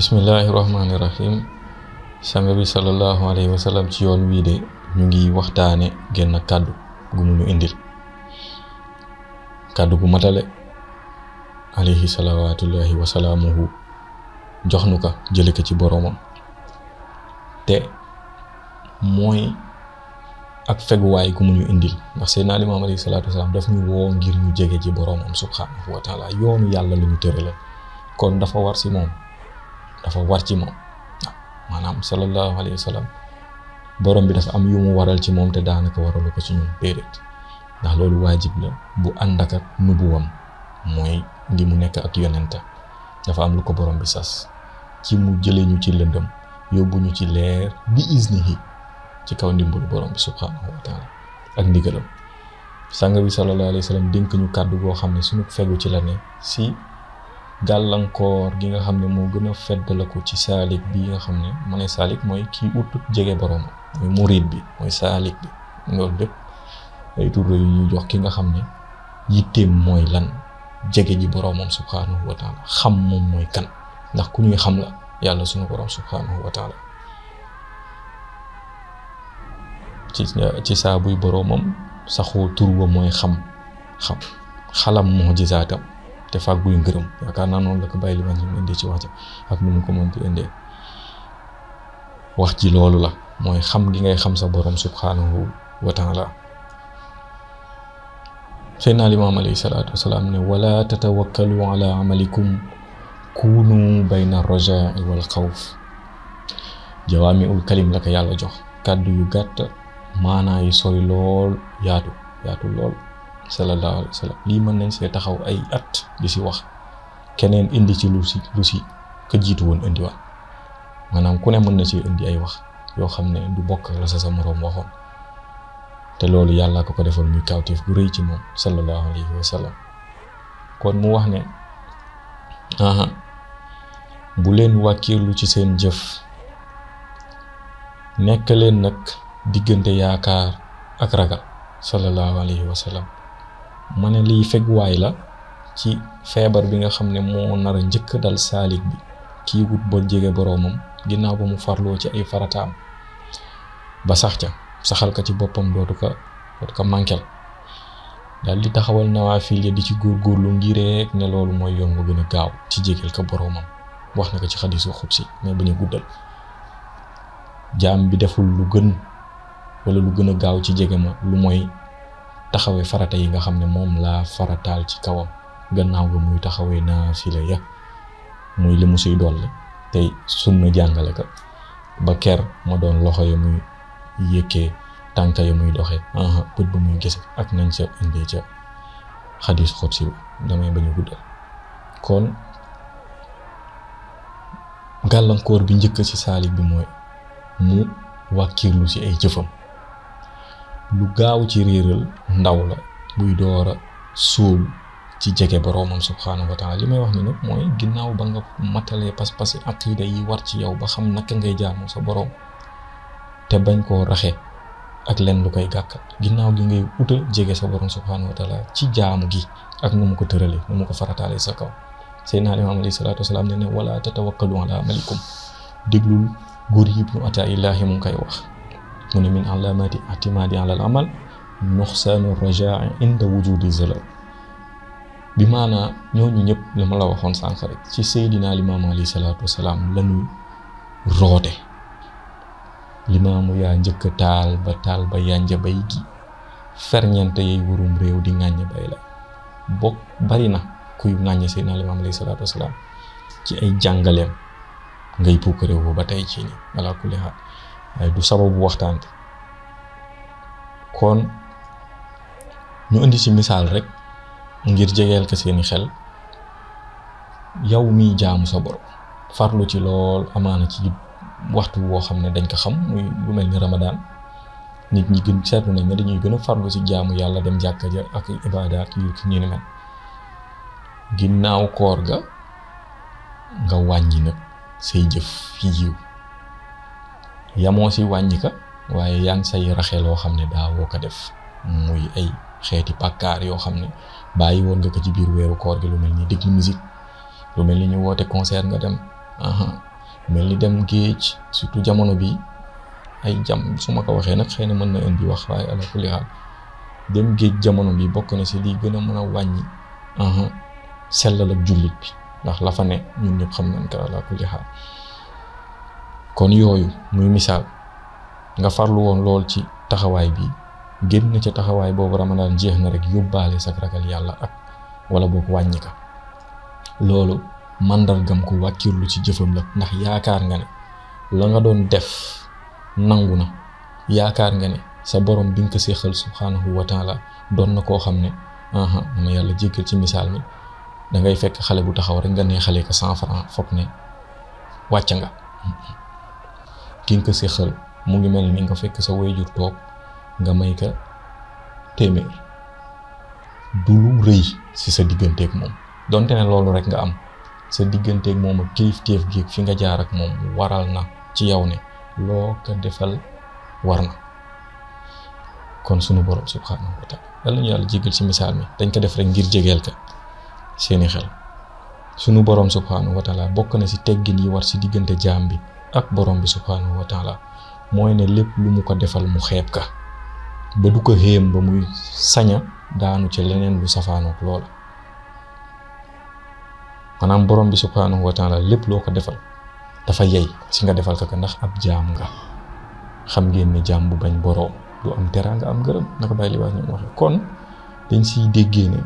Bismillahirrahmanirrahim. Sang bi sallallahu alayhi wa sallam ci yoon wii de ñu ngi waxtaane genn kàddu gu mu ñu indil kàddu gu matale alayhi salawatullahi wa salaamuhu jox nu ko jële ko ci boroomam te mooy ak feguwaay gu mu ñu indil ndax Seydina Limaam alayhi salaatu wa salaam daf ñu woo ngir ñu jege ci boroomam subhaanahu wa taala yoonu yàlla la ñu tërale kon dafa war ci moom maanaam sallallahu alayhi wa sallam borom bi dafa am yu mu waral ci moom te daanaka waralu ko ci ñun déedéet ndax loolu waajib la bu ànd ak nubuwam mooy ngi mu nekk ak yonenta dafa am lu ko borom bi sas ci mu jëlee ñu ci lëndëm yóbbu ñu ci leer bi iznihi ci kaw ndimbalu borom bi subhanahu wa taala ak ndigalam sang bi sallallahu alayhi wa sallam dénk ñu kàddu goo xam ne suñu fegu ci la ne si gàllankoor gi nga xam ne moo gën a feddala ko ci saalik bi nga xam ne mu ne saalik mooy kii utut jege borom mooy murid bi mooy saalik bi loolu lépp ay tur yu ñuy jox ki nga xam ne yitteem mooy lan jege ji boromam subhanahu wa taala xam moom mooy kan ndax ku ñuy xam la yàlla suñu borom subhanahu wa taala ci saa buy boromam saxoo tur wa mooy xalam mujizaatam te fàgguy ngërëm yaakaar naa noonu la ko bàyyi li man ñu indi ci wax ja ak nu mu ko mënti indee wax ji loolu la mooy xam gi ngay xam sa borom subhanahu wa taala Seydina Limaam alayhi salaatu wasalaam ne wala tatawakkalu ala amalikum kunu bayna rajaa wal xawf jawaamiul kalim la ko yàlla jox kàddu yu gàtt maanaa yi sori lool yaatu lool sallallahu alayhi wa sallam lii mën nañ see taxaw ay at di si wax keneen indi ci lu si ka jiitu woon indiwaat maanaam ku ne mën na ci indi ay wax yoo xam ne du bokk la sa moroom waxoon te loolu yàlla ko defal muy kawteef bu rëy ci moom sallallahu alayhi wa sallam kon mu wax ne bu leen wàkkiirlu ci seen jëf nekk leen nag diggante yaakaar ak ragal sallallahu alayhi wa sallam ma ne lii feguwaay la ci feebar bi nga xam ne moo nar a njëkk dal saalik bi kii wut ba jege boroomam ginnaaw ba mu farloo ci ay farataam ba saxal ko ci boppam dootu ko mankel daal di taxawal nawaafil di ci góorgóorlu ngir rek ne loolu mooy yoon bu gën a gaaw ci jegeel ko boroomam wax na ko ci xadiisu xudsi mais bañ a guddal jaam bi deful lu gën wala lu gën a gaaw ci jege ma lu mooy taxawee farata yi nga xam ne moom laa farataal ci kawam gannaaw ga muy taxawee naafila ya muy li mu siy dolli tey sunna jàngale ka ba ker ma doon loxo ya muy yëkkee tànka ya muy doxee bët ba muy gise ak nañ sa indee ca xadiis xudsi damay bañ a guddal kon gàllankoor bi njëkk ci saalik bi mooy mu wàkkirlu ci ay jëfam lu gaaw ci réeral ndaw la buy door a sóobu ci jege boroomam subhanahu wa taala li may wax ni nag mooy ginnaaw ba nga matalee pas-pasi aqida yi war ci yow ba xam naka ngay jaamu sa boroom te bañ koo raxe ak len lu koy gàkkal ginnaaw gi ngay uta jege sa boroom subhanahu wa taala ci jaamu gi ak nu mu ko tërale nu mu ko farataale sa kaw Seydina Limaam alayhi salaatu wasalaam ne wala tatawakkalu ala amalikum déglul góor yi ibnu ataa'illahi mu ngi koy wax mu ne min alaamati atimaadi ala al amal nuxsaanu rajaa inda wujudi zalal bi maanaa ñooñu ñëpp li ma la waxoon sànq rek ci Seydina Limaam alayhi salaatu wasalaam lañuy roote limaamu yaa njëkk taal ba yànja bay gi ferñeente yey wurum réew di ŋàññ bay la bokk bari na kuy ŋàññ Seydina Limaam alayhi salaatu wasalaam ci ay jàngaleem ngay pukk réew ba tey ci ni wala kulli xaal waaye du sababu waxtaan bi kon ñu indi ci misaal rek ngir jegeel ko seeni xel yow miy jaamu sa borom farlu ci lool amaana ci waxtu woo xam ne dañ ko xam muy lu mel ni Ramadan nit ñi gën seetlu nañ ne dañuy gën a farlu ci jaamu yàlla dem jàkka ja ak ibaada ak yu ñu ni mel ginnaaw koor ga nga wàññi nag say jëf fi yiw yamoo si wàññi ka waaye yaa ngi say raxe loo xam ne daawoo ko def muy ay xeeti pàkkaar yoo xam ne bàyyi woon nga ko ci biir weeru koor gi lu mel ni déglu musique lu mel ni ñu woote concert nga dem mel ni dem géej surtout jamono bi ay su ma ko waxee nag xëy na mën na indi wax waaye ala kulli haal dem géej jamono bi bokk na si lii gën a mën a wàññi sellal ak jullit bi ndax la fa ne ñun ñëpp xam nañ ko ala kulli haal. kon yooyu muy misaal nga farlu woon lool ci taxawaay bi génn ca taxawaay boobu ramadaan jeex na rek yóbbaale sa ragal yàlla ak wala boog wàññi ka loolu màndargam ko wàkkirlu ci jëfam la ndax yaakaar nga ne la nga doon def nangu na yaakaar nga ne sa borom bi nga ko séexal subhanahu wa taala doon na koo xam ne ma yàlla jéggal ci misaal mi da ngay fekk xale bu taxaw rek nga neexalee ko 100 francs foog ne wàcc nga ki nga ko séexal mu ngi mel ni nga fekk sa wayjur toog nga may ka téeméer du lu rëy si sa digganteeg moom donte ne loolu rek nga am sa digganteeg moom ak kilifteef gi fi nga jaar ak moom waral na ci yow ne loo ko defal war na. kon sunu borom subhanahu wa taala yàlla ñu yàlla jégal ci misaal mi dañ ko def rek ngir jegeel ka seeni xel. sunu borom subhanahu wa taala bokk na si teggin yi war si diggante jaam bi ak borom bi subhanahu wa taala mooy ne lépp lu mu ko defal mu xeeb ka ba du ko xéem ba muy saña daanu ci leneen lu safaanook loola. maanaam borom bi subhanahu wa taala lépp loo ko defal dafa yey si nga defal ko ndax ab jaam nga. xam ngeen ne jaam bu bañ borom du am teraanga am gërëm naka bàyyi li wax ñu waxe kon dañ siy déggee ne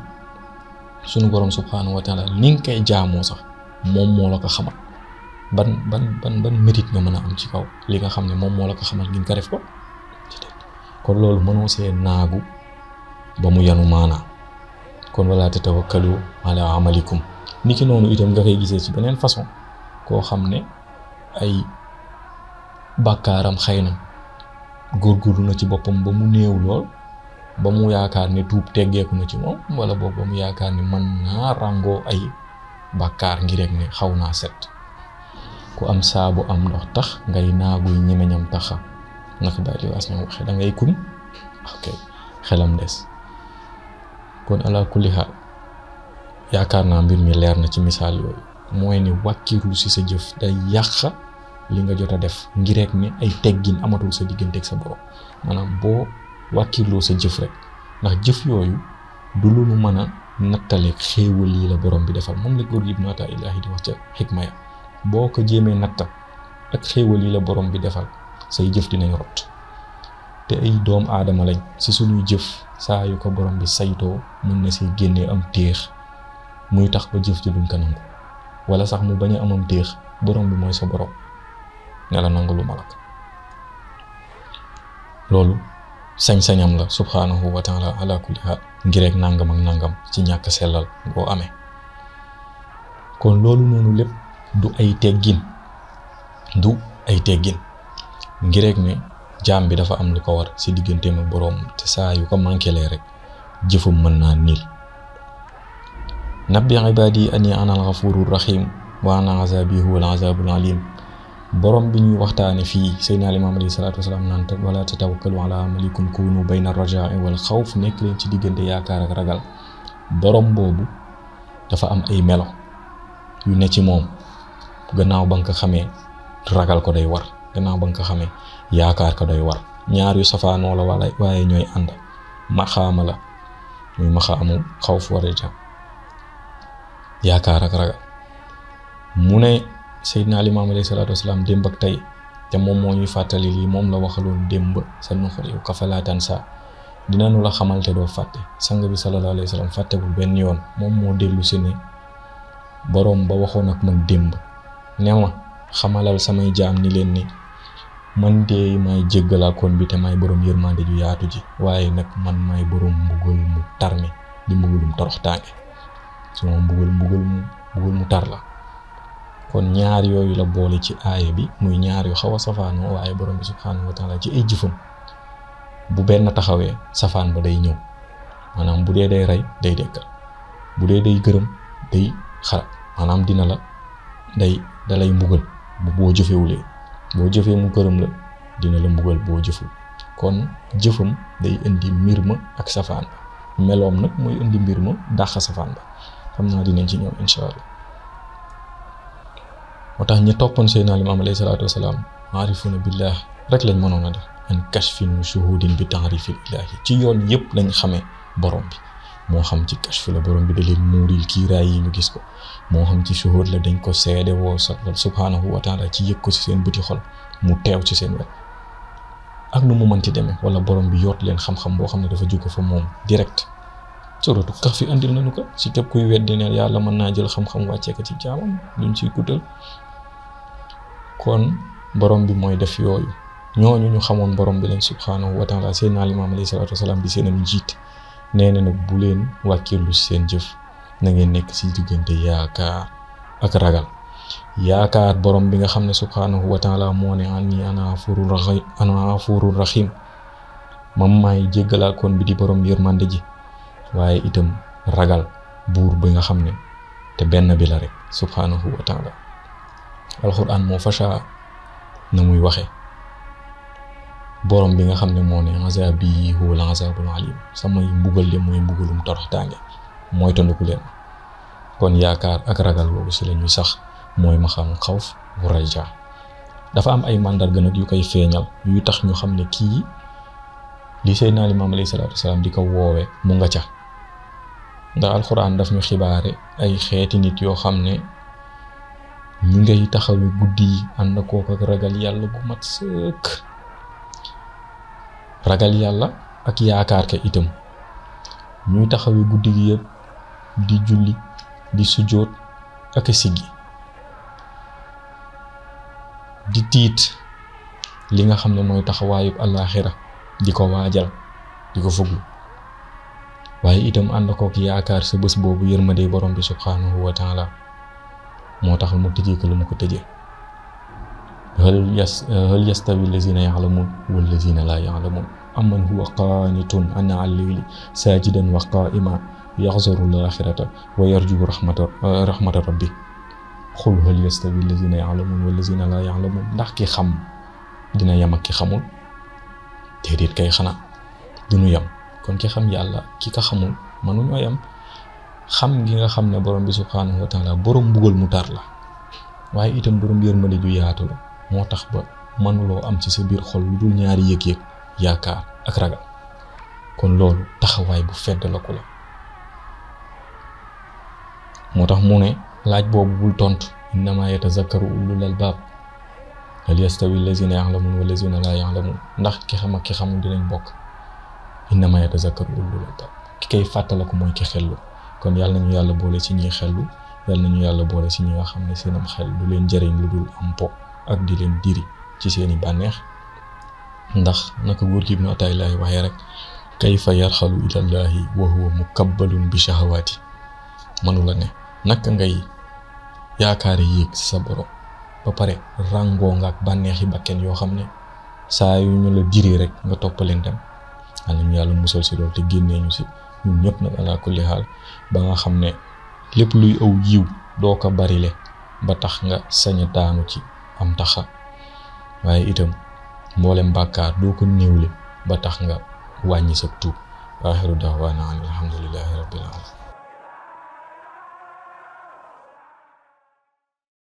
sunu borom subhanahu wa taala ni nga koy jaamoo sax moom moo la ko xamal ban métit nga mën a am ci kaw li nga xam ne moom moo la ko xamal ngeen ko def ko. kon loolu mënoo see naagu ba mu yanu maanaa kon wala tatawakkalu ala amalikum niki noonu itam nga koy gisee ci beneen façon koo xam ne ay bàkkaaram xëy na góorgóorlu na ci boppam ba mu néew lool ba mu yaakaar ne tuub teggeeku na ci moom wala boog ba mu yaakaar ne mën naa ràngoo ay bàkkaar ngir rek ne xaw naa set. ku am saabu am ndox tax ngay naaguy ñemeñam taxa naka bàyyi li waas ñoom waxe da ngay kum ok xelam des. kon ala kulli haal yaakaar naa mbir mi leer na ci misaal yooyu mooy ne wàkkiirlu si sa jëf day yàq li nga jot a def ngir rek ne ay teggin amatul sa digganteeg sa borom maanaam boo wàkkiirloo sa jëf rek ndax jëf yooyu du lu nu mën a nattaleeg xéewal yi la borom bi defal moom la góor gi Ibnu Ataa'illahi di wax ca xikma ya boo ko jéemee natta ak xéewal yi la borom bi defal say jëf dinañ rot te ay doom aadama lañ si suñuy jëf saa yu ko borom bi saytoo mën na si génnee am téex muy tax ba jëf ji duñ ko nangu wala sax mu bañ a amam téex borom bi mooy sa borom ne la nangu lu malak loolu sañ-sañam la subhanahu wa taala ala kulli haal ngir rek nangam ak nangam ci ñàkk sellal boo amee. kon loolu noonu lépp du ay teggin ngir rek ne jaam bi dafa am lu ko war si digganteem ak borom te saa yu ko manqué lee rek jëfum mën naa niil. nabbi ibaadi anni ana al-ghafurur rahim wa ana azabi huwa al-azabul alim. borom bi ñuy waxtaane fii Seydina Limaam alayhi salaatu wasalaam naan wala tatawakkalu ala amalikum kunu bayna ar-rajaa'i wal xawf nekk leen ci diggante yaakaar ak ragal. borom boobu dafa am ay melo yu ne ci moom gannaaw ba nga ko xamee ragal ko day war gannaaw ba nga ko xamee yaakaar ko day war ñaar yu safaanoo la wala waaye ñooy ànd maxaama la muy maxaamu xawf wa rajaa yaakaar ak ragal. mu ne Seydina Limaam alayhi salaatu wasalaam démb ak tey te moom moo ñuy fàttali lii moom la waxaloon démb sa nuqri'uka falaa tansaa dinañu la xamal te doo fàtte. sang bi sallallahu alayhi wa sallam fàttewul benn yoon moom moo dellu si ne boroom ba waxoon ak man démb ne ma xamalal samay jaam ni leen ni man de may jéggalaakoon bi te may boroom yërmande ju yaatu ji waaye nag man may boroom mbugal mu tar mi di mbugalum toroxtaange su ma mbugal mu tar la. kon ñaar yooyu la boole ci aaya bi muy ñaar yu xaw a safaanoo waaye borom bi subhanahu wa taala ci ay jëfam bu benn taxawee safaan ba day ñëw maanaam bu dee day rey day dekkal bu dee day gërëm day xarab maanaam dina la dalay mbugal boo jëfewulee boo jëfee mu gërëm la dina la mbugal boo jëful. kon jëfam day indi mbir ma ak safaan ba meloom nag mooy indi mbir ma dàq safaan ba xam naa dinañ ci ñëw incha allah. moo tax ñi toppoon Seydina Limaamu alayhi salaatu wasalaam aarifuna billah rek lañ mënoon a def an kashfin shuhudin bi taarifil ilahi ci yoon yëpp lañ xamee borom bi moo xam ci kashf la borom bi da leen muuril kiiraay yi ñu gis ko moo xam ci shuhud la dañ ko seede woo subhanahu wa taala ci yëg ko ci seen bëti xol mu teew ci seen wet ak nu mu mënti demee wala borom bi yoot leen xam-xam boo xam ne dafa jóge fa moom direct suratu Kahf andil nañu ko ci képp kuy weddi ne yàlla mën naa jël xam-xam wàccee ko ci jaamam duñ ciy guddal kon borom bi mooy def yooyu ñooñu ñu xamoon borom bi lañ subhanahu wa taala Seydina Limaamu alayhi salaatu wasalaam bi seenam njiit nee na nag bu leen wàkkirlu ci seen jëf na ngeen nekk ci diggante yaakaar ak ragal yaakaar borom bi nga xam ne subhanahu wa taala moo ne ana afurur rahim mam maay jéggalaa kon bi di borom yërmande ji waaye itam ragal buur bi nga xam ne te benn bi la rek subhanahu wa taala alquran moo fasha na muy waxe borom bi nga xam ne moo ne azabi huwal azabul alim samay mbugal de mooy mbugalum toroxtaange mooy tanduku leen kon yaakaar ak ragal boobu si la ñuy sax mooy ma xam xawf bu raja dafa am ay màndarga nag yu koy feeñal yu tax ñu xam ne kii li Seydina Limaamu alayhi salaatu wasalaam di ko woowe mu nga ca ndax alxuraan daf ñu xibaare ay xeeti nit yoo xam ne ñu ngay taxawi guddi yi ànd kook ak ragal yàlla gu mat sëkk ragal yàlla ak yaakaar ke itam ñuy taxawi guddi gi yëpp di julli di sujjóot ak siggi di tiit li nga xam ne mooy taxawaayub àllaaxira di ko waajal di ko fuglu waaye itam ànd kook yaakaar sa bés boobu yërmande borom bi subhanahu wa taala moo tax mu tëjee ko lu mu ko tëjee hal yastawi allazina ya'lamun wallazina la ya'lamun amman huwa qanitun ana al-layli sajidan wa qa'iman yaxzaru al-axirata wa yarju rahmata rabbi xul hal yastawi allazina ya'lamun wallazina la ya'lamun ndax ki xam dina yem ak ki xamul déedéet kay xanaa duñu yem kon ki xam yàlla ki ka xamul mënuñoo yem xam gi nga xam ne borom bi subhanahu wa taala borom mbugal mu tar la waaye itam borom yërmande ju yaatu la moo tax ba mënuloo am ci sa biir xol lu dul ñaari yëg-yëg yaakaar ak ragal kon loolu taxawaay bu fedd la ko la moo tax mu ne laaj boobu bul tontu innama yatazakkaru ulul albab hal yastawi allazina ya'lamun wallazina la ya'lamun ndax ki xam ak ki xamul dinañ bokk innama yatazakkaru ulul albab ki kay fàttaliku mooy ki xellu kon yàlla nañu yàlla boole ci ñi xellu yàlla nañu yàlla boole ci ñi nga xam ne seenam xel du leen jëriñ lu dul am po ak di leen diri ci seeni bànneex ndax naka góor gi Ibnu Ataa'illah waxee rek kayfa yarxalu ilallahi wa huwa mukabbalun bi shahawaati mënu la ne naka ngay yaakaare yéeg ci sa borom ba pare ràngoo nga ak bànneexi bakken yoo xam ne saa yu ñu la diri rek nga toppaleen dem yàlla ñu yàlla musal si loolu te génnee ñu si ñun ñëpp nag ala kulli xaal ba nga xam ne lépp luy aw yiw doo ko barile ba tax nga sañ a daanu ci am taxa waaye itam mboolem bàkkaar doo ko néewle ba tax nga wàññi sa tuub waaxiru daawaana alhamdulillahi rabbil alamin